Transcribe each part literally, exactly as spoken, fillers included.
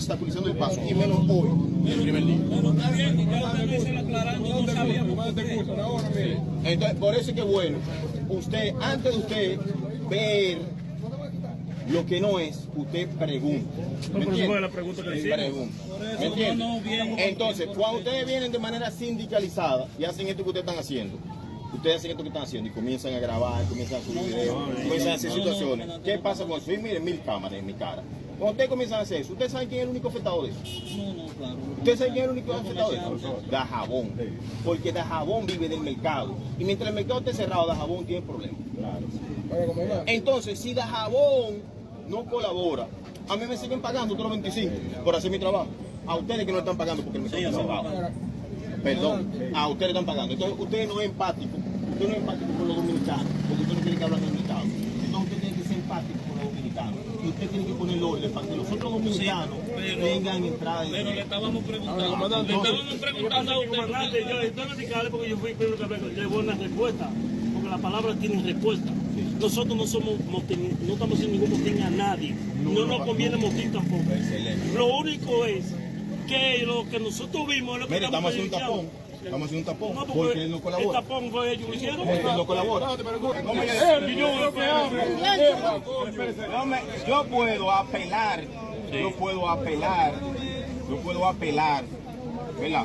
Está cruzando el paso, y menos hoy, el primer día. Pero está bien, ya lo están diciendo aclarando, no sabíamos por qué. Entonces, por eso es que bueno, usted, antes de usted ver lo que no es, usted pregunta. ¿Me entiende? Pregunta. ¿Me entiende? Entonces, cuando ustedes vienen de manera sindicalizada y hacen esto que ustedes están haciendo, ustedes hacen esto que están haciendo y comienzan a grabar, comienzan a subir videos, comienzan a hacer situaciones. ¿Qué pasa con eso? Y miren, mil cámaras en mi cara. Cuando ustedes comienzan a hacer eso, ¿ustedes saben quién es el único afectado de eso? ¿Ustedes saben quién es el único afectado de eso? Dajabón. Porque Dajabón vive del mercado. Y mientras el mercado esté cerrado, Dajabón tiene problemas. Entonces, si Dajabón no colabora, a mí me siguen pagando otros veinticinco por hacer mi trabajo. A ustedes que no están pagando porque el mercado está cerrado. Perdón, a ustedes están pagando. Entonces, ustedes no es empático. Ustedes no es empático con los dominicanos, porque ustedes no quieren que hablen del mercado. Entonces, ustedes tienen que ser empáticos con los dominicanos. Y ustedes tienen que poner el orden para que los otros dominicanos tengan entrada de dinero. Pero le estábamos preguntando, le estábamos preguntando a usted. Yo, entonces, porque yo fui primero que llevó una respuesta, porque la palabra tiene respuesta. Nosotros no somos motín, no estamos haciendo ningún motín a nadie. No nos conviene motín tampoco. Lo único es que lo que nosotros vimos es lo que estamos denunciando. Estamos haciendo un tapón. No, porque el tapón fue ellos lo hicieron. Porque él no colabora. No me, yo, yo puedo apelar, yo puedo apelar, yo puedo apelar, ¿verdad?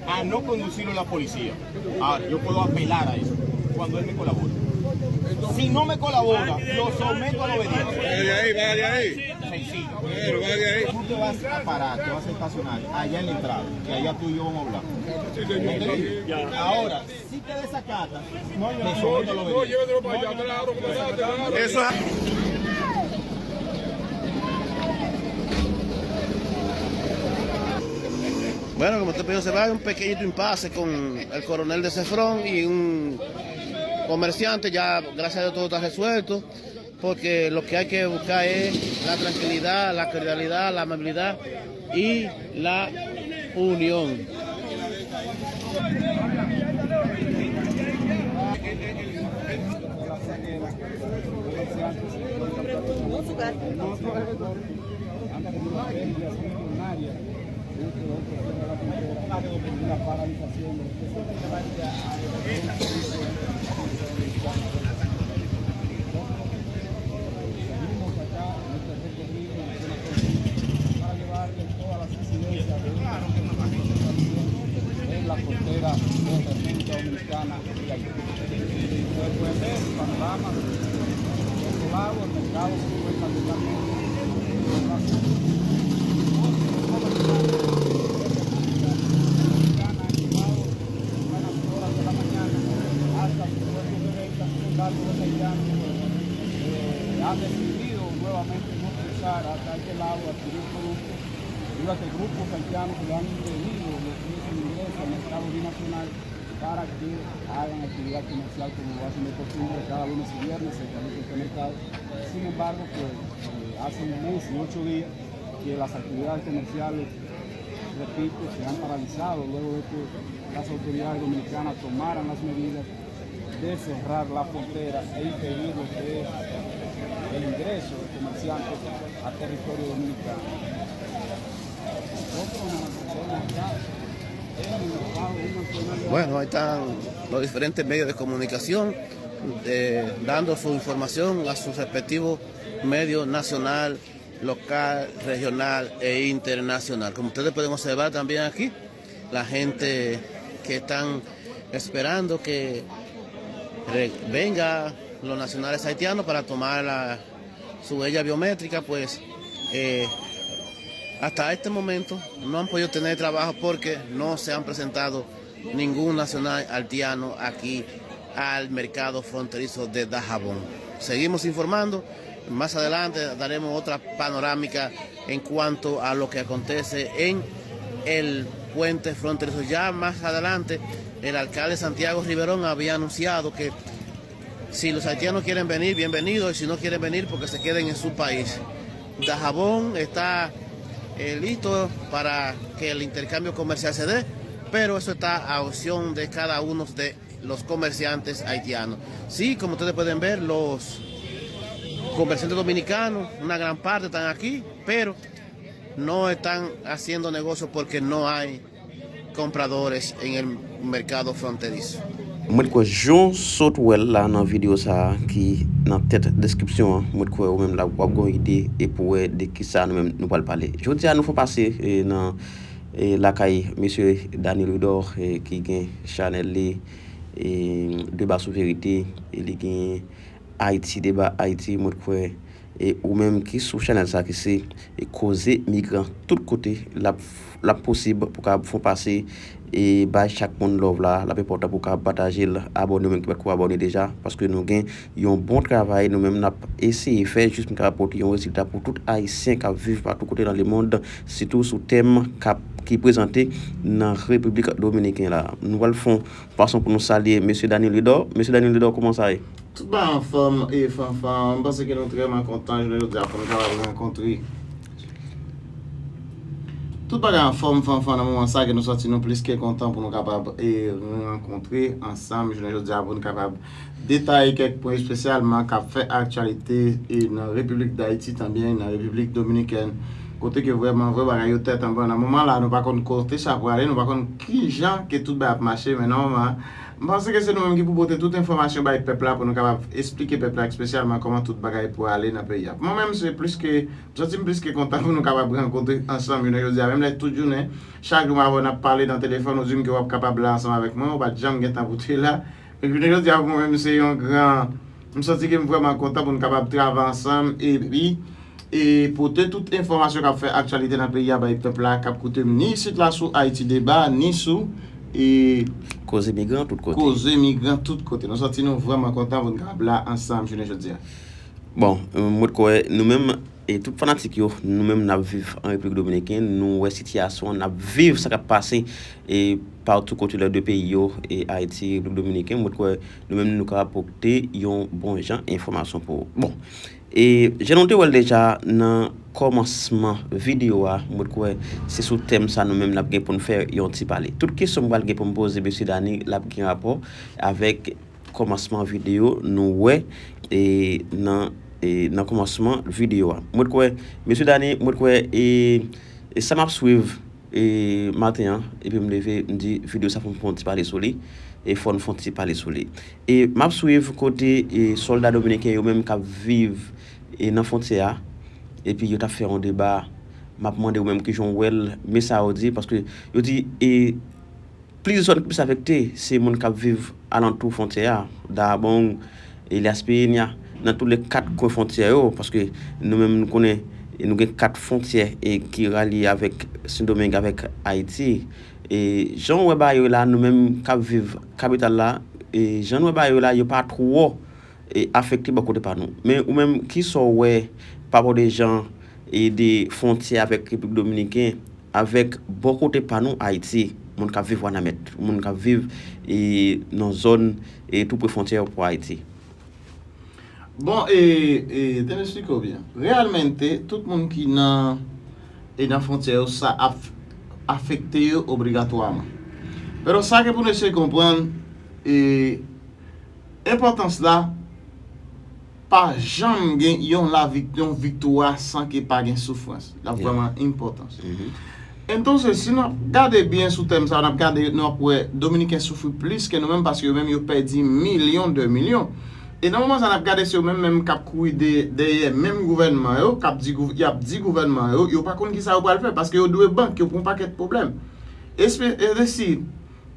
A no conducirlo la policía. Ahora, yo puedo apelar a eso cuando él me colabore. Si no me colabora, lo someto a la obediencia. Bájale ahí, bájale ahí. Sencillo. Tú te vas a parar, te vas a estacionar allá en la entrada, que allá tú y yo vamos a hablar. ¿Entendido? Ahora, si te desacatas, te someto a la obediencia. Eso es. Bueno, como usted puede observar, hay un pequeñito impasse con el coronel de Cefrón y un comerciante. Ya, gracias a Dios, todo está resuelto, porque lo que hay que buscar es la tranquilidad, la cordialidad, la amabilidad y la unión. Para llevarle todas las incidencias de un conflicto en la frontera de República Dominicana y Haití. Ustedes pueden ver el panorama de otro lado, el mercado se encuentra totalmente cerrado. Otros comerciantes de República Dominicana han llevado tempranas horas de la mañana hasta sus puestos de venta. Sin embargo, los haitianos, eh, han decidido nuevamente no cruzar hasta este lado a adquirir productos, debido a que grupos haitianos le han impedido lo que es el ingreso al mercado binacional para que hagan actividad comercial como lo hacen de costumbre cada lunes y viernes en este mercado. Sin embargo, pues, eh, hace un mes y ocho días que las actividades comerciales, repito, se han paralizado luego de que las autoridades dominicanas tomaran las medidas de cerrar la frontera e impedir lo que es el ingreso de comerciantes a territorio dominicano. Nosotros nos mantenemos acá en el mercado binacional. Bueno, ahí están los diferentes medios de comunicación, eh, dando su información a sus respectivos medios nacional, local, regional e internacional. Como ustedes pueden observar también aquí, la gente que están esperando que re-, venga los nacionales haitianos para tomar la, su huella biométrica, pues, eh, hasta este momento no han podido tener trabajo porque no se han presentado ningún nacional haitiano aquí al mercado fronterizo de Dajabón. Seguimos informando. Más adelante daremos otra panorámica en cuanto a lo que acontece en el puente fronterizo. Ya más adelante, el alcalde Santiago Riverón había anunciado que si los haitianos quieren venir, bienvenidos, y si no quieren venir, porque se queden en su país. Dajabón está, eh, listo para que el intercambio comercial se dé, pero eso está a opción de cada uno de los comerciantes haitianos. Sí, como ustedes pueden ver, los comerciantes dominicanos, una gran parte están aquí, pero No están haciendo negocio porque no hay compradores en el mercado fronterizo. Mwen kwè jan w sot wè l la nan videyo sa a ki nan tèt deskripsyon an, mwen kwè ou menm la w ap gen yon ide e pou wè de kisa nou menm nou pral pale. Jodi a nou fè pase e, nan e, lakay mesye Dany Louidor e, ki gen chanèl li e, Deba sou Verite e li gen Ayiti Deba Ayiti, mwen kwè e, ou menm ki sou chanèl sa ki se e, Koze Migran tout kote l ap l ap posib pou kapab fè w pase e bay chak moun love la, l ap enpòtan pou w kapab pataje l, abòne w menm ki pa t ko abòne deja, paske nou gen yon bon travay nou menm n ap eseye fè jis pou n kapab pote yon rezilta pou tout Ayisyen k ap viv patou kote nan lemonn, sitou sou tèm k ap ki prezante nan Repiblik Dominiken la. Nou pral fè yon fason pou nou salye mesye Dany Louidor. Mesye Dany Louidor, kòman sa ye? Tout bagay anfòm e Fanfan, m panse ke nou trèman kontan jounen jodi a pou nou kapab rankontre. Tout bagay anfòm Fanfan, nan moman sa ke nou santi nou plis ke kontan pou nou kapab e rankontre ansanm jounen jodi a pou nou kapab detaye kèk pwen espesyalman k ap fè aktyalite e nan Repiblik Dayiti tanbyen nan Repiblik Dominikèn. Kote ke vrèman vre bagay yo tèt anba nan moman la nou pa konn kote sa pwale, nou pa konn kijan ke tout bagay ap mache, men nan moman an M panse ke se nou menm ki pou pote tout enfòmasyon bay pèp la pou nou kapab esplike pèp la espesyalman kòman tout bagay pou ale nan peyi a. Mwen menm se plis ke, m santi m plis ke kontan pou nou kapab rankontre ansanm jounen jodi a. Menm lè tout jounen, chak jou m avè w n ap pale nan telefòn, ou di m ke w ap kapab la ansanm avèk mwen, ou pa t janm gen tan pou te la. Men jounen jodi a pou mwen menm se yon gran, m santi ke m vrèman kontan pou nou kapab travay ansanm epi e pote tout enfòmasyon k ap fè aktyalite nan peyi a bay pèp la k ap koute m ni isit la sou Ayiti Deba ni sou e Koze Migran tout kote. Koze Migran tout kote. Nou santi nou vrèman kontan pou n kapab la ansanm jounen jodi a. Bon, mwen kwè nou menm e tout fanatik yo, nou menm n ap viv an Repiblik Dominiken, nou wè sitiyasyon an, n ap viv sa k ap pase e patou kote lè de peyi yo, e Ayiti, Repiblik Dominiken, mwen kwè nou menm nou kapab pote yon bon jan enfòmasyon pou ou. Bon, E jan nou te wè l deja nan kòmansman videyo a, mwen kwè se sou tèm sa nou menm n ap gen pou n fè yon ti pale. Tout kesyon m pral gen pou m poze mesye Dany, l ap gen rapò avèk kòmansman videyo nou wè e nan e nan kòmansman videyo a. Mwen kwè mesye Dany, mwen kwè e e sa m ap swiv e maten an, epi m leve, m di videyo sa fò m fè yon ti pale sou li, e fò n fè yon ti pale sou li. E m ap swiv kote e sòlda dominiken yo menm k ap viv e nan fwontyè a, epi yo t ap fè yon deba, m ap mande w menm kijan w wè l, men sa yo di, paske yo di e plis zòn ki plis afekte, se moun k ap viv alantou fwontyè a, Dahabong, Elias Piña, nan tou le kat kwen fwontyè yo, paske nou menm nou konnen e nou gen kat fwontyè e ki ralye avèk Sendomeng avèk Ayiti. E jan w wè bagay yo la, nou menm k ap viv kapital la, e jan n wè bagay yo la, yo pa twò e afekte bò kote pa nou. Men ou menm, kisa w wè pa rapò de jan e de fwontyè avèk Repiblik Dominiken, avèk bò kote pa nou Ayiti, moun k ap viv Wanament, moun k ap viv e nan zòn e tou pre fwontyè pou Ayiti? Bon, e, e te m esplike w byen. Reyèlmente, tout moun ki nan e nan fwontyè yo, sa ap afekte yo obligatwaman. Pero sa ke pou nou eseye konprann, e enpòtans la pa janm gen yon lavik yon viktwa san ke pa gen soufrans. L ap vrèman enpòtans. Entonces, si n ap gade byen sou tèm sa, n ap gade, nou ap wè Dominiken soufri plis ke nou menm paske yo menm yo pèdi milyon de milyon. E nan moman sa n ap gade se yo menm menm k ap kouri de, dèyè menm gouvènman yo, k ap di gouv- y ap di gouvènman yo, yo pa konn kisa yo pral fè paske yo dwe bank, yo pou yon pakèt pwoblèm. Espe- e resi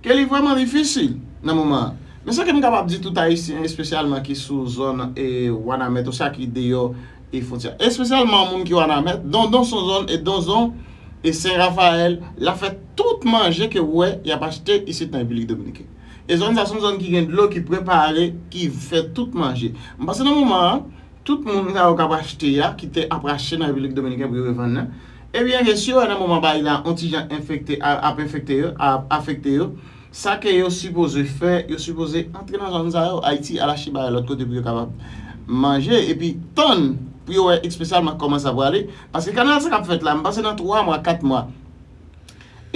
ke li vrèman difisil nan moman an. Men sa ke m kapab di tout Ayisyen, espesyalman ki sou zòn e Wanament, oswa ki deyò e fwontyè, espesyalman moun ki Wanament, Dondon se yon zòn, e Dondon e Sen Rafayèl, l ap fè tout manje ke w wè y ap achte isit nan Repiblik Dominiken. E zòn sa se yon zòn ki gen dlo, ki prepare, ki fè tout manje. M panse nan moman an, tout moun sa yo k ap achte a, ki te ap rache nan Repiblik Dominiken pou yo revann nan, ebyen ke si yo wè nan moman bagay la yon ti jan enfekte, a- ap enfekte yo, ap afekte yo, sa ke yo sipoze fè, yo sipoze antre nan zòn sa yo, Ayiti al achte bagay lòt kote pou yo kapab manje, epi tann pou yo wè espesyalman kòman sa prale, paske kanal sa k ap fèt la, m panse nan twa mwa, kat mwa,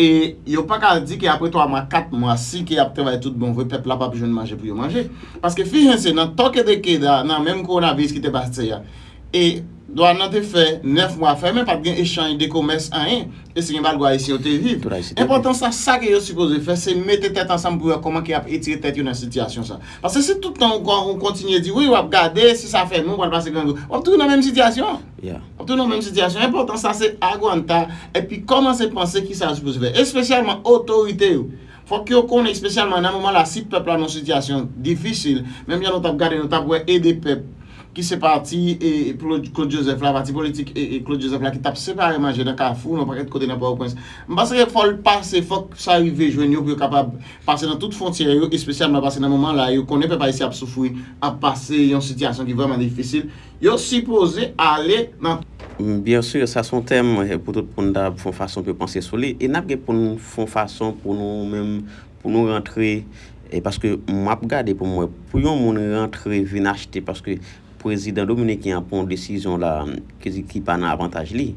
e yo pa ka di ke apre twa mwa, kat mwa, si ke y ap travay tout bon vre, pèp la p ap jwenn manje pou yo manje. Paske fije se nan toque de queda, nan menm kowonaviris ki te pase a, e Dwàn nan te fè nèf mwa fèmen, pa t gen echanj de komès, anyen. E se gen bagay ayisyen yo te viv. Enpòtans la, sa ke yo sipoze fè, se mete tèt ansanm pou wè kòman ke y ap etire tèt yo nan sitiyasyon sa. Paske si tout tan ou, ou kontinye di, wi, w ap gade, si sa fè nou, w pral pase grangou, w ap toujou nan menm sitiyasyon an. W ap toujou nan menm sitiyasyon. Enpòtans la, se aguanta, epi kòmanse panse kisa yo sipoze fè. Espesyalman otorite yo. Fòk yo konnen, espesyalman nan moman la, si pèp la nan sitiyasyon difisil, menm jan nou t ap gade, nou t ap wè ede pèp ki se pati e Claude Joseph la, pati politik e Claude Joseph la ki t ap separe manje nan Kafou, nan pakèt kote nan Pòtoprens. M panse ke fò l pase, fòk sa rive jwenn yo pou yo kapab pase nan tout fwontyè yo, espesyalman paske nan moman la, yo konnen pèp ayisyen ap soufri, ap pase yon sitiyasyon ki vrèman difisil. Yo sipoze ale nan. Byen si, sa se yon tèm pou tout moun ta fè yon fason pou yo panse sou li. E n ap gen pou n fè yon fason pou nou menm, pou nou rantre. E paske m ap gade pou m wè, pou yon moun rantre vin achte, paske prezidan dominiken an pran yon desizyon la ki, ki pa nan avantaj li.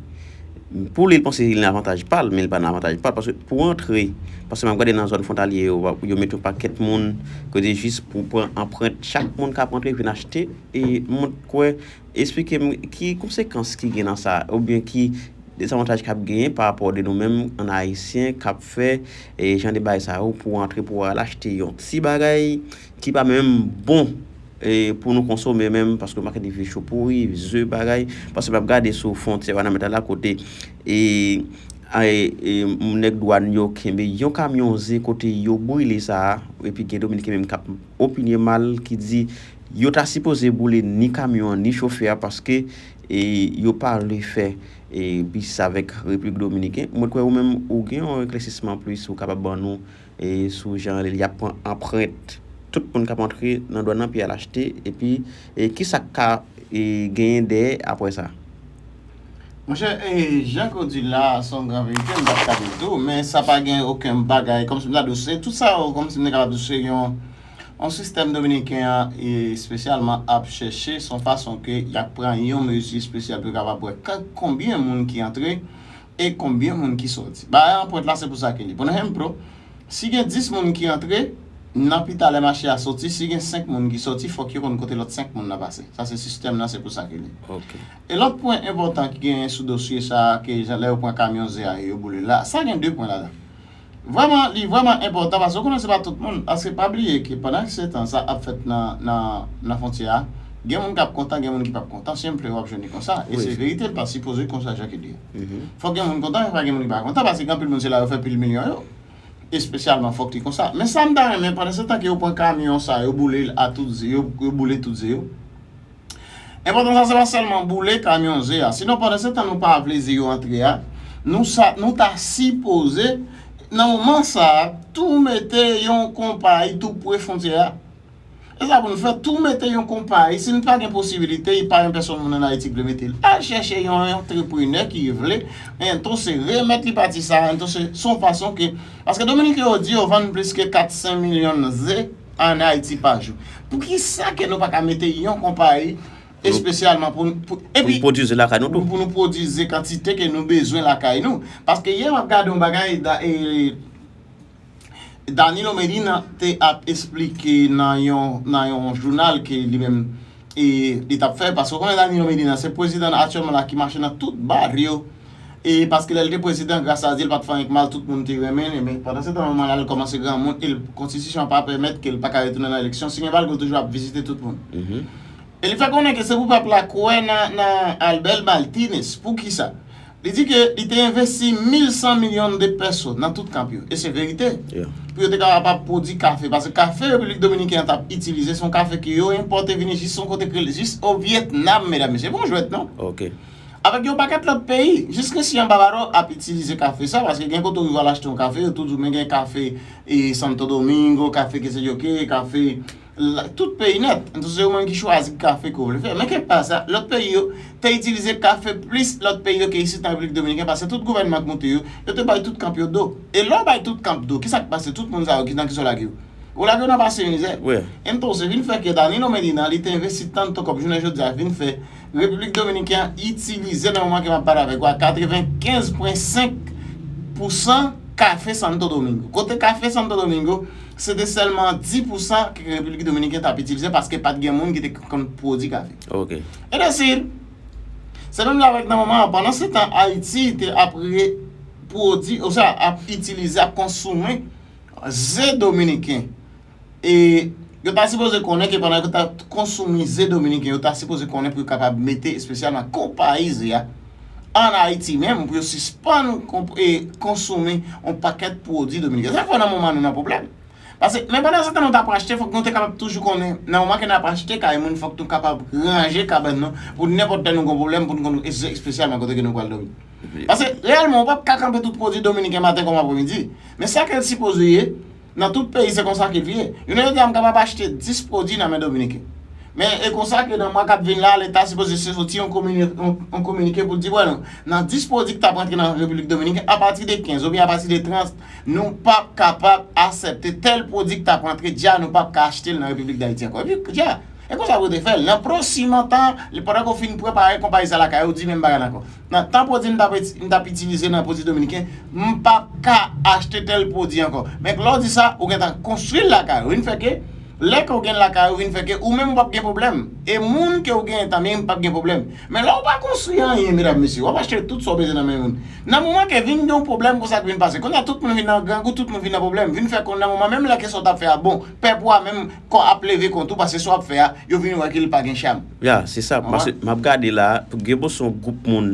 Pou li, li panse li nan avantaj pa l, men li pa nan avantaj pa l. Paske pou rantre, paske m ap gade nan zòn fwontalye yo, yo mete yon pakèt moun kote jis pou pran anprent. Chak moun k ap rantre vin achte, e m kwè, esplike m ki konsekans ki gen nan sa, oubyen ki dezavantaj k ap genyen pa rapò de nou menm, an ayisyen, k ap fè e jan de bagay sa yo, pou antre, pou al achte yon ti bagay ki pa menm bon e pou nou konsome menm, paske makèt li vin cho pouri, ze, bagay. Paske m ap gade sou fwontyè Wanament la, kote e, e, e nèg dwàn yo kenbe yon kamyon ze kote yo brile sa a, epi gen dominiken menm k ap opinye mal, ki di yo ta sipoze boule ni kamyon an, ni chofè a, paske e, yo pa vle fè e, bis avèk Repiblik Dominiken. Mwen kwè ou menm, ou gen yon eklèsisman plis ou kapab ban nou e, sou jan li ap pran anprent tout moun k ap antre nan dwàn nan pou y al achte, epi e, kisa k ka e, genyen dèyè apre sa. Monchè, e, jan ke w di l la, se yon gran verite, m pa t ka di l tou, men sa pa gen okenn bagay, kòmsi m ta di w, se tout sa yo, kòmsi m te kapab di w, se yon, yon sistèm dominiken an, e, espesyalman ap chèche, se yon fason ke y ap pran yon mezi espesyal pou yo kapab wè ka-, konbyen moun ki antre e konbyen moun ki sòti. Bagay anprent la, se pou sa ke li. Pou nan Hempro, si gen dis moun ki antre, nan pita lè mache a soti, si gen senk moun ki sòti, fòk yo konn kote lòt senk moun nan pase. Sa se sistèm nan, se pou sa ke li. E lòt pwen enpòtan ki genyen sou dosye sa a, ke jan lè yo pran kamyon ze a e yo boule l la, sa gen de pwen ladan. Vrèman, li vrèman enpòtan, paske ou konnen se pa tout moun, paske pa bliye ke pandan se tan sa ap fèt nan, nan, nan fwontyè a, gen moun k ap kontan, gen moun ki p ap kontan, siempre w ap jwenn li konsa, e se verite, l pa sipoze konsa jan ke li ye. Fòk gen moun kontan, men pa gen moun ki pa kontan, paske gen anpil moun se la yo fè pil milyon yo. Espesyalman, fòk li konsa. Men sa m ta renmen, pandan se tan ke yo pran kamyon sa, yo boule l a tout ze, yo, yo boule tout ze yo. Enpòtan sa, se pa sèlman boule kamyon ze a. Sinon, pandan se tan nou pa vle ze yo antre a, nou sa, nou ta sipoze, nan moman sa a, tou mete yon konpayi tou pre fwontyè a. E sa pou n fè, tou mete yon konpayi, si n pa gen posibilite, e pa yon pèsonn moun ann Ayiti k vle mete l, al chèche yon antreprenè ki vle, entonse remèt li pati sa, entonse se yon fason ke, paske Dominiken yo di yo vann plis ke kat san milyon ze ann Ayiti pa jou. Poukisa ke nou pa ka mete yon konpayi espesyalman pou, pou, epi, Pou pwodui ze lakay nou tou. Pou nou pwodui ze kantite ke nou bezwen lakay nou? Paske yè m ap gade yon bagay, da, e, Danilo Medina te ap esplike nan yon, nan yon jounal ke li menm, e, li t ap fè, paske w konnen Danilo Medina se prezidan aktyèlman la ki mache nan tout baryo, e paske lè l te prezidan, gras a Dye, l pa t fè anyen k mal, tout moun te renmen l, men pandan se tan, moman la, l kòmanse granmoun, e l, konstitisyon an pa pèmèt ke l pa ka retounen nan eleksyon, si gen bagay, l toujou ap vizite tout moun. E li fè konnen ke se pou pèp la kwè nan, nan Albert Martinez. Poukisa? Li di ke li te envesti mil san milyon de pèso nan tout kanp yo. E se verite. Pou yo te kapab pwodui kafe. Paske kafe Repiblik Dominiken an t ap itilize, se yon kafe ke yo enpòte vini jis yon kote k rele, jis o Vyetnam, medam, mesye. Se pa yon jwèt, non. Avèk yon pakèt lòt peyi, jis Christian Barbado ap itilize kafe sa, paske gen kote w rive al achte yon kafe, yo tou di w, men gen kafe e Santo Domingo, kafe ke se yo ke, kafe la, tout peyi nèt. Entonse, se ou menm ki chwazi kafe ke w vle fè. Men ke pa sa, lòt peyi yo te itilize kafe plis lòt peyi yo ke isit nan Repiblik Dominiken, paske tout gouvènman k moute yo, yo te bay tout kanp yo do. E lè w bay tout kanp do, kisa k pase? Tout moun sa yo ki nan ki sa w lage yo? Ou lage yo nan pase mizè. Entonse, vin fè ke Danilo Medina, li te envesti tanto kòb jounen jodi a, vin fè Repiblik Dominiken an itilize nan moman ke m ap pale avèk ou a katrevenkenz pwen senk pousan kafe Santo Domingo. Kote kafe Santo Domingo, se te sèlman dis pousan ke Repiblik Dominiken t ap itilize paske pa t gen moun ki te konn pwodui kafe. Ok. E de si, Se menm jan avèk nan moman an, pandan se tan Ayiti te ap re pwodui, oswa ap itilize, ap konsome ze dominiken. E yo ta sipoze konnen ke pandan yo ta konsome ze dominiken, yo ta sipoze konnen pou yo kapab mete espesyalman konpayi ze a ann Ayiti menm, pou yo sispann konp- e konsome yon pakèt pwodui dominiken. Sa fè nan moman nou nan pwoblèm. Paske, men pandan se tan nou t ap achte, fòk nou te kapab toujou konnen, nan moman ke n ap achte kay moun, fòk nou kapab ranje kabann nou, pou nenpòt lè nou gon pwoblèm, pou nou konn espesyalman kote ke nou pral dòmi. Paske, reyèlman, ou p ap ka kanpe tout pwodui dominiken maten kòm apremidi. Men sa ke l sipoze ye, nan tout peyi, se konsa ke l ye. Jounen jodi a, m kapab achte dis pwodui nan men dominiken. Men e konsa ke nan mwa k ap vin la, Leta sipoze se soti yon komini- yon- yon kominike pou l di, bwè, nan dis pwodui ki t ap rantre nan Repiblik Dominiken, apati de kenz oubyen apati de trant, nou p ap kapab aksepte tèl pwodui ki t ap rantre, dja nou p ap ka achte l nan Repiblik Dayiti ankò. Epi, dja, e konsa pou te fè l. Nan pwochen tan, pandan ke w fin prepare konpayi sa lakay ou, di menm bagay la ankò. Nan tan pwodui m t ap iti- m t ap itilize nan pwodui dominiken, m p ap ka achte tèl pwodui ankò. Men lè w di sa, ou gentan konstwi l lakay ou. Vin fè ke, lè ke w gen l lakay ou, vin fè ke ou menm ou p ap gen pwoblèm. E moun ke w genyen tanmen p ap gen pwoblèm. Men lè w pa konstwi anyen, medam, mesye, w ap achte tout sa w bezwen nan men moun. Nan moman ke vin gen yon pwoblèm konsa ki vin pase, kounye a tout moun vin nan grangou, tout moun vin nan pwoblèm. Vin fè ke nan moman menm lè ke sa w t ap fè a bon, pèp ou a menm kò ap leve kont ou, paske sa w ap fè a, yo vin wè ke li pa gen cham. Ya, se sa, paske m ap gade la, pou gen bon se yon gwoup moun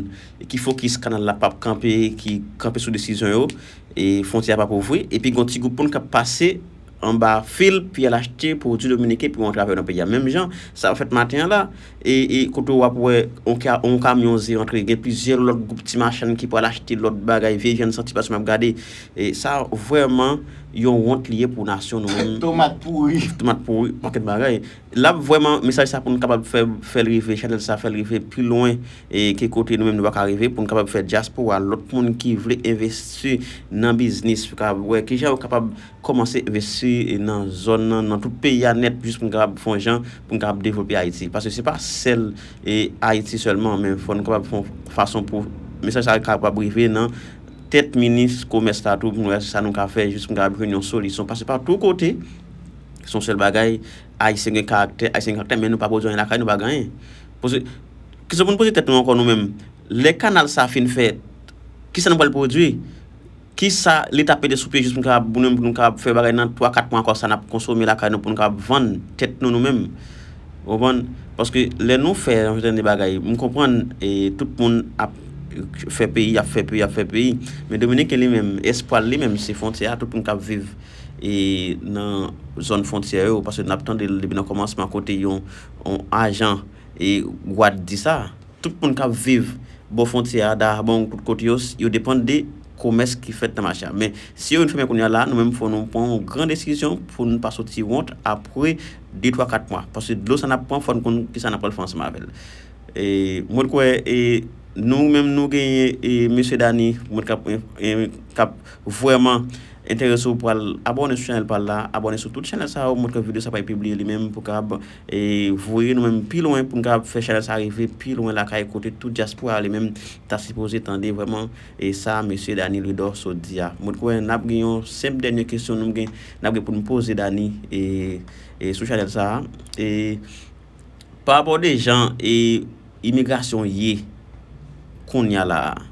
ki fokis kanal la p ap kanpe, ki kanpe sou desizyon yo, e fwontyè a p ap ouvri, epi gen yon ti gwoup moun k ap pase anba fil pou y al achte pwodui dominiken pou yo antre avè yo nan peyi a. Menm jan, sa fèt maten an la, e, e kote w ap wè yon ka- yon kamyon ze antre, gen plizyè lòt gwoup ti machann ki pral achte lòt bagay, vye vyann santi, paske m ap gade, e sa vrèman yon wont li ye pou nasyon nou menm. Tomat pouri. Tomat pouri, pakèt bagay. L ap vrèman, mesaj sa pou n kapab fè, fè l rive, chanèl sa fè l rive pi lwen, e ke kote nou menm nou pa ka rive, pou n kapab fè dyaspora, lòt moun ki vle envesti nan biznis, yo kapab wè kijan yo kapab kòmanse envesti nan zòn nan, nan tout peyi a nèt, jis pou n kapab fè yon jan, pou n kapab devlope Ayiti. Paske se pa sèl, e, Ayiti sèlman, men fò n kapab fè yon fason pou mesaj sa kapab rive nan tèt minis komès la tou, pou nou wè sa nou ka fè, jis pou n kapab jwenn yon solisyon. Paske pa tout kote, se yon sèl bagay, Ayisyen gen karaktè, Ayisyen gen karaktè, men nou pa pwodui anyen lakay nou, pa gen anyen. Poze, kesyon pou n poze tèt nou ankò nou menm, lè kanal sa fin fèt, kisa nou pral pwodui? Kisa Leta ap mete sou pye jis pou nou kapab, pou nou, pou nou kapab fè bagay nan twa, kat mwa ankò sa n ap konsome lakay nou pou nou kapab vann tèt nou nou menm? Ou konprann? Paske lè nou fè yon sèten de bagay, m konprann e tout moun ap fè peyi, ap fè peyi, ap fè peyi. Men Dominiken li menm, espwa l li menm, se fwontyè a, tout moun k ap viv e nan zòn fwontyè yo, paske n ap tande l depi nan kòmansman kote yon, yon ajan e gwad di sa. Tout moun k ap viv bò fwontyè a, Dahab, tout kote yo, yo depann de komès ki fèt nan mache a. Men si yo vin fèmen kounye a la, nou menm fò nou pran yon gran desizyon pou n pa soti wont apre de, twa, kat mwa. Paske dlo sa n ap pran, fò n konn kisa n ap pral fè ansanm avè l. E, mwen kwè, e, nou menm nou genyen, e, mesye Dany, mwen k ap, e, e, k ap vrèman enterese w pral abòne sou chanèl pa l la, abòne sou tout chanèl sa yo, mwen kwè videyo sa pral pibliye li menm pou kapab, e, voye nou menm pi lwen, pou n kapab fè chanèl sa rive pi lwen lakay kote tout dyaspora li menm ta sipoze tande vrèman, e, sa mesye Dany Louidor sot di a. Mwen kwè n ap gen yon senp dènye kesyon nou gen, n ap gen pou n poze Dany, e, e, sou chanèl sa a. E, pa rapò de jan e imigrasyon ye kounye a la a.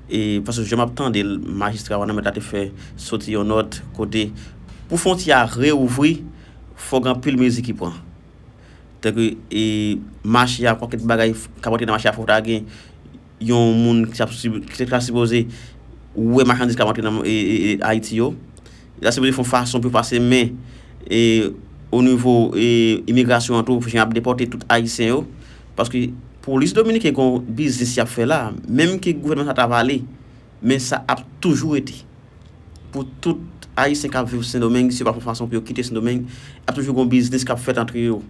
E, paske jan m ap tande l, majistra Wanament la te fè soti yon nòt kote pou fwontyè a reouvri, fò gen anpil mezi ki pran. Tankou, e, mache a, pakèt bagay k ap rantre nan mache a, fò ta gen yon moun ki ap si- ki ta sipoze wè machandiz k ap antre nan, e, e, e, Ayiti yo. Li ta sipoze fè yon fason pou yo pase men, e, o nivo, e, imigrasyon an tou, jan y ap depòte tout Ayisyen yo. Paske polis dominiken gen yon biznis y ap fè la, menm ke gouvènman sa ta vale, men sa ap toujou rete. Pou tout Ayisyen k ap viv Sendomeng, si yo pa fè yon fason pou yo kite Sendomeng, ap toujou gen yon biznis k ap fèt antre yo.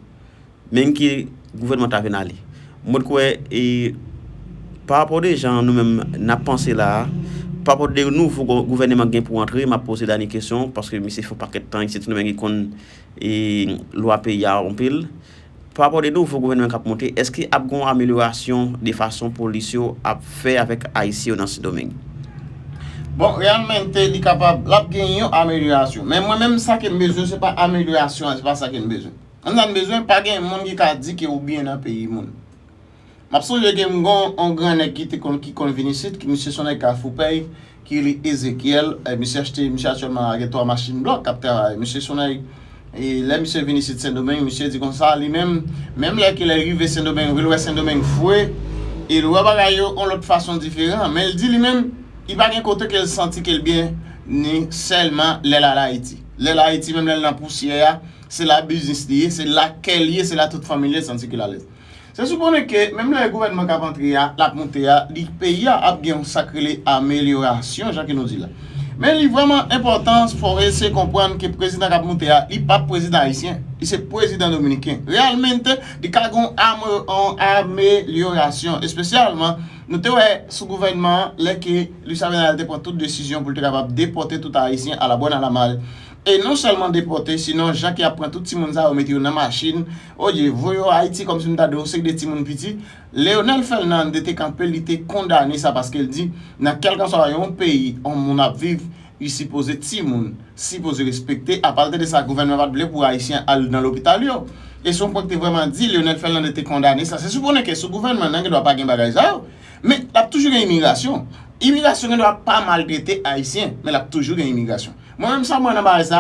Menm ke gouvènman ta vin ale. Mwen kwè, e, pa rapò de jan nou menm n ap panse la a, pa rapò de nouvo gou- gouvèneman gen pou antre, m ap poze Dany kesyon, paske misye fè yon pakèt tan isit, nou menm ki konn, e, lwa peyi a anpil. Pa rapò de nouvo gouvèneman k ap monte, èske ap gen yon amelyorasyon de fason polis yo ap fè avèk Ayisyen yo nan Sendomeng? Bon, reyèlmente, li kapab, l ap gen yon amelyorasyon. Men mwen menm, sa ke m bezwen, se pa amelyorasyon an, se pa sa ke m bezwen. Konn sa n bezwen, pa gen moun ki ka di ke ou byen nan peyi moun. M ap sonje ke m gon yon gran nèg ki te konn, ki konn vin isit, ki misye se yon nèg Kafou Pèy, ki rele Ezekiel. E, misye achte, misye aktyèlman la gen twa machin blòk k ap travay. Misye se yon nèg, e lè misye vin isit Sendomeng, misye di konsa, li menm, menm lè ke lè l rive Sendomeng, vin wè Sendomeng fre, e l wè bagay yo yon lòt fason diferan. Men l di li menm, li pa gen kote ke l santi ke l byen, ni sèlman lè l al Ayiti. Lè l Ayiti, menm lè l nan pousyè a, se la biznis li ye, se la kè li ye, se la tout fanmi li ye, santi ke l alèz. Se sou konnen ke menm lè gouvènman k ap antre a, l ap moute a, li, peyi a ap gen yon sa k rele amelyorasyon, jan ke nou di la. Men li vrèman enpòtan, fò w eseye konprann ke prezidan k ap moute a, li p ap prezidan ayisyen, li se prezidan dominiken. Reyèlman, li ka gen yon ame-, yon amelyorasyon, espesyalman, nou te wè sou gouvènman an, lè ke Luis Abinader te pran tout desizyon pou l te kapab depòte tout ayisyen a la bòn a la mal. E non sèlman depòte, sinon jan ke y ap pran tout timoun sa yo, mete yo nan machin, odye, voye yo Ayiti kòmsi m ta di w se de timoun piti. Leonel Fernandez te kanpe, li te kondane sa paske l di, nan kèlkanswa yon peyi yon moun ap viv, li sipoze timoun, sipoze respekte. Aparte de sa, gouvènman pa t vle pou Ayisyen al nan lopital yo. E se yon pwen ki te vrèman di, Leonel Fernandez te kondane sa. Se sipone ke sou gouvènman nan, gen dwa pa gen bagay sa yo. Men, l ap toujou gen imigrasyon. Imigrasyon gen dwa pa maltrete Ayisyen, men l ap toujou gen imigrasyon. Mwen menm sa m wè nan bagay sa,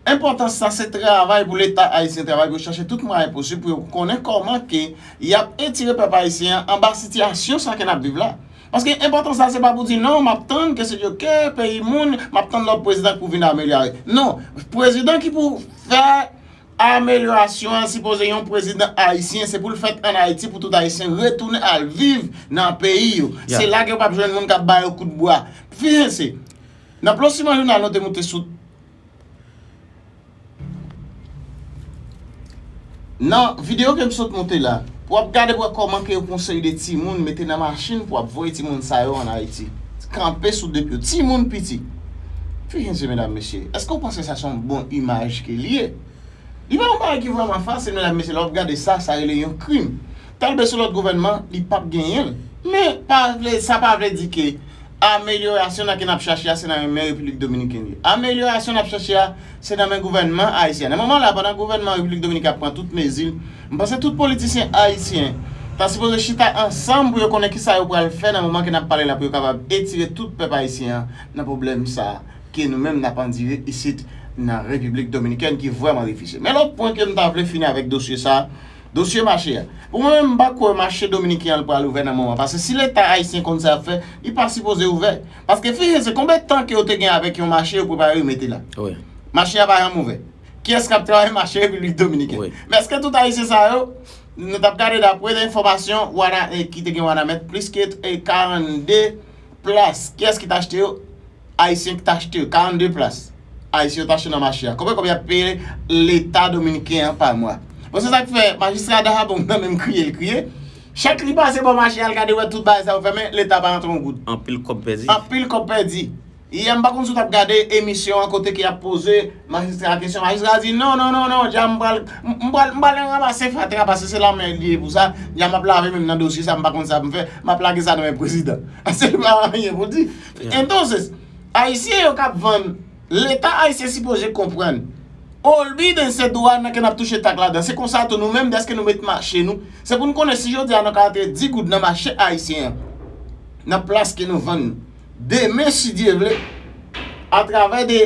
enpòtans sa se travay pou Leta ayisyen travay pou yo chache tout mwayen posib pou yo konnen kòman ke y ap etire pèp ayisyen an anba sitiyasyon sa ke n ap viv la. Paske enpòtans sa se pa pou di non, m ap tann ke se yo ke peyi moun, m ap tann lòt prezidan ki pou vin amelyore. Non, prezidan ki pou fè amelyorasyon an sipoze yon prezidan ayisyen, se pou l fèt ann Ayiti pou tout ayisyen retounen al viv nan peyi yo. Se la ke yo p ap jwenn moun k ap ba yo kout bwa. Fiyanse. Nan plo siman jounal nou te moute sou Nan videyo ke m sot monte la, pou w ap gade pou wè kòman ke yo pran yon seri de timoun mete nan machin pou w ap voye timoun sa yo ann Ayiti. Kanpe sou de pye w. Timoun piti. Fiyanse, medam, mesye, èske w panse sa se yon bon imaj ke li ye? Li pa yon bagay ki vrèman fasil, medam, mesye, lè w ap gade sa, sa rele yon krim. Talbe se lòt gouvènman, li p ap genyen l. Men, pa vle, sa pa vle di ke amelyorasyon nan ke n ap chache a, se nan men Repiblik Dominikèn li ye. Amelyorasyon n ap chache a, se nan men gouvènman ayisyen. Nan moman la, pandan gouvènman Repiblik Dominikèn ap pran tout mezi, m panse tout politisyen ayisyen ta sipoze chita ansanm pou yo konnen kisa yo pral fè nan moman ke n ap pale la, pou yo kapab etire tout pèp ayisyen an nan pwoblèm sa a ke nou menm n ap andire isit nan Repiblik Dominikèn ki vrèman difisil. Men lòt pwen ke m ta vle fini avèk dosye sa a, dosye mache a. Pou mwen menm, m pa kwè mache dominiken an pral ouvè nan moman. Paske si Leta ayisyen konn sa y ap fè, li pa sipoze ouvè. Paske fiyanse, konbyen tan ke yo te gen avèk yon mache yo prepare yo mete la? Mache a pa janm ouvè. Kiyès k ap travay mache Repiblik Dominikèn? Men èske tout ayisyen sa yo, nou t ap gade dapre de enfòmasyon, Wana, eh, ki te gen Wanament plis ke, eh, karannde plas. Kiyès ki t achte yo? Ayisyen ki t achte yo, karannde plas. Ayisyen yo t achte nan mache a. Konbyen, konbyen y ap peye Leta dominiken an pa mwa? Bon, se sa k fè majistra Dajabon nan menm kriye l kriye. Chak li pase bò mache a, l gade wè tout bagay sa yo fèmen, Leta pa rantre yon goud. Anpil kòb pèdi. Anpil kòb pèdi. Yè, m pa konn si w t ap gade emisyon an kote ke y ap poze majistra a kesyon. Majistra a di, "Non, non, non, non, dja m pral, m, m pral, m pral ranmase fatra, paske se lame li ye pou sa. Dja m ap lave men m nan dosye sa, m pa konn sa pou m fè, m ap lage sa nan men prezidan." Se pa anyen pou di. Entonces, Ayisyen yo k ap vann, Leta ayisyen sipoze konprann. Olbi de se dwa nan ke n ap touche tak ladan. Se konsa tou nou menm, dèske nou met mache nou, se pou n konnen si jodi a nou ka rantre di goud nan mache ayisyen an, nan plas ke nou vann nou. Demen, si Dye vle, atravè de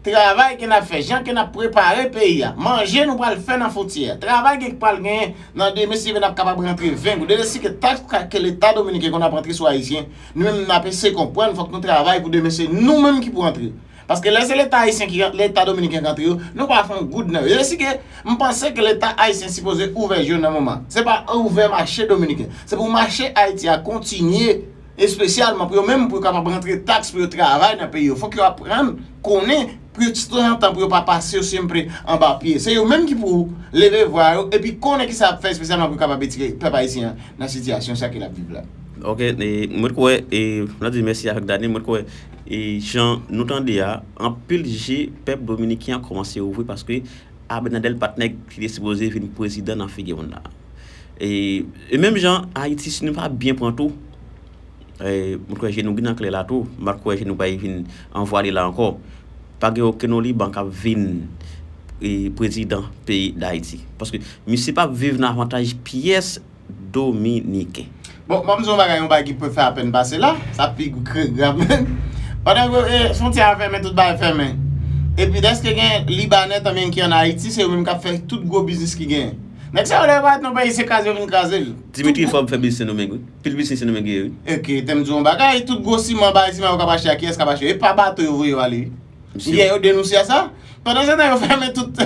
travay ke n ap fè, jan ke n ap prepare peyi a, manje nou pral fè nan fwontyè a, travay ke pral genyen nan demen, si Dye vle, n ap kapab rantre ven goud. E si ke taks ke Leta dominiken konn ap rantre sou ayisyen, nou menm n ap eseye konprann, fòk nou travay pou demen se nou menm ki pou rantre yo. Paske lè se Leta ayisyen ki, Leta dominiken ki rantre yo, nou pa fè yon goud nan yo. E si ke m panse ke Leta ayisyen sipoze ouvè je yo nan moman. Se pa ouvè mache dominiken. Se pou mache Ayiti a kontinye espesyalman pou yo menm, pou yo kapab rantre taks, pou yo travay nan peyi yo. Fòk yo aprann konnen, pou yo tanzantan, pou yo pa pase yo senpre anba pye. Se yo menm ki pou leve vwa yo, epi konnen kisa y ap fè espesyalman pou yo kapab etire pèp ayisyen an nan sitiyasyon sa ke l ap viv la. Ok, e, mwen kwè, e, mwen di mèsi avèk Dani, mwen kwè, e, jan nou tande a, anpil je pèp dominiken an kòmanse ouvri paske Abinader pa t nèg ki te sipoze vin prezidan nan figi moun nan. E, e menm jan Ayiti, si nou pa byen pran tou, e, mwen kwè je nou vin nan klè la tou, mwen kwè je nou pa vin anvwale la ankò. Pa gen okenn Oliban k ap vin, e, prezidan peyi Dayiti. Paske misye p ap viv nan avantaj pyès dominiken. Bon, ban m di yon bagay, yon bagay ki pral fè apèn pase la, sa pi grav menm. Pandan ke e, fwontyè a fèmen, tout bagay fèmen. Epi dèske gen Libanè tanmen ki ann Ayiti, se yo menm k ap fè tout gwo biznis ki genyen. Nèg sa yo lè yo parèt nan peyi, se kraze yo vin kraze l. Dimitri Vorbe fè biznis Sendomeng, wi. Pil biznis Sendomeng gen, wi. Oke, te m di yon bagay, tout gwo siman, bagay siman yo k ap achte a, kiyès k ap achte yo? E pa bato yo voye yo ale, wi. Yè yo denonse a sa. Pandan se tan yo fèmen tout.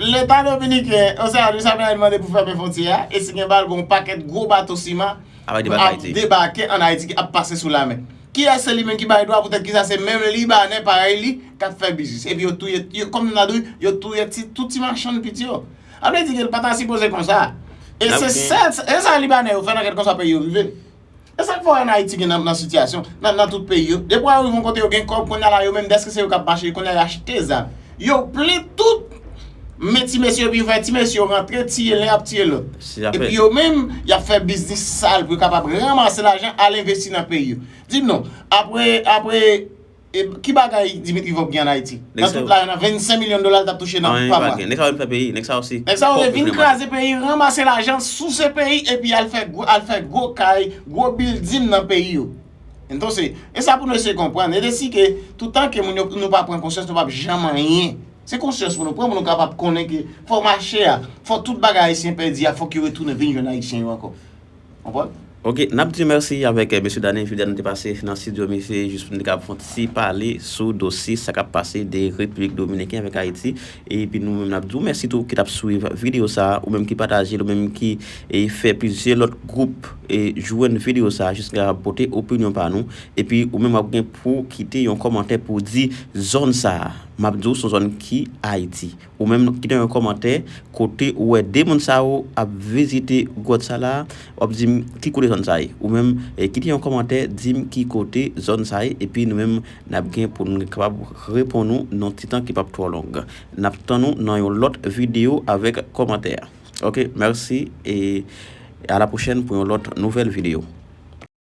Leta dominiken, osea, Luis Abinader mande pou fèmen fwontyè a. E si gen bal, gen yon pakèt gwo bato siman ap debake ann Ayiti, ki ap pase sou lamè. Kiyès se li menm ki bay dwa? Poutèt kisa se menm Libanè parèy li k ap fè biznis? Epi yo touye, yo, kòm nou ta di, yo touye ti, tout ti machann piti yo. A vle di ke l pa ta sipoze konsa. E se sa, e sa Libanè yo fè nan kèlkanswa peyi yo rive. E sa k fè w wè ann Ayiti gen nan, nan sitiyasyon, nan, nan tout peyi yo. Depi w rive yon kote yo gen kòb, kounye a la yo menm dèske se yo k ap mache, kounye a y achte zam. Yo plen tout men ti mesye yo, epi yo fè ti mesye yo rantre tiye len ap tiye lòt. Epi yo menm, y ap fè biznis sal pou yo kapab ranmase lajan al envesti nan peyi yo. Di m non, apre, apre, e, ki bagay Dimitri Vorbe gen ann Ayiti? Nan tout lajan nan vennsenk milyon dola l t ap touche nan pa mwa. Nèg sa yo vin fè peyi, nèg sa yo se. Nèg sa yo vin kraze peyi, ranmase lajan, souse peyi, epi al fè gwo, al fè gwo kay, gwo bilding nan peyi yo. Entonse, e sa pou nou eseye konprann. E de si ke, toutan ke moun yo, nou pa pran konsyans, nou p ap janm anyen. Se konsyans pou nou pran, pou nou kapab konnen ke fò mache a, fò tout bagay ayisyen pèdi a, fòk yo retounen vin jwenn ayisyen yo ankò. Konprann? Ok, n ap di mèsi avèk eh, mesye Dany. Jodi a nou te pase nan estidyo misye jis pou nou te kapab fè yon ti pale sou dosye sa k ap pase de Repiblik Dominiken avèk Ayiti. Epi nou menm n ap di w mèsi tou ki t ap swiv videyo sa a, ou menm ki pataje l, ou menm ki eh, fè plizyè lòt gwoup eh, jwenn videyo sa a, jis n kapab pote opinyon pa nou. Epi ou menm w ap gen pou w kite yon kòmantè pou w di zòn sa a, m ap di w se yon zòn ki Ayiti. Ou menm kite yon kòmantè kote ou wè de moun sa yo ap vizite gwòt sa la, w ap di m ki kote zòn sa ye. Ou menm eh, kite yon kòmantè, di m ki kote zòn sa ye, epi nou menm n ap gen pou nou kapab reponn ou nan ti tan ki p ap twò long. N ap tann ou nan yon lòt videyo avèk kòmantè. Ok, mèsi e a la pwochèn pou yon lòt nouvèl videyo.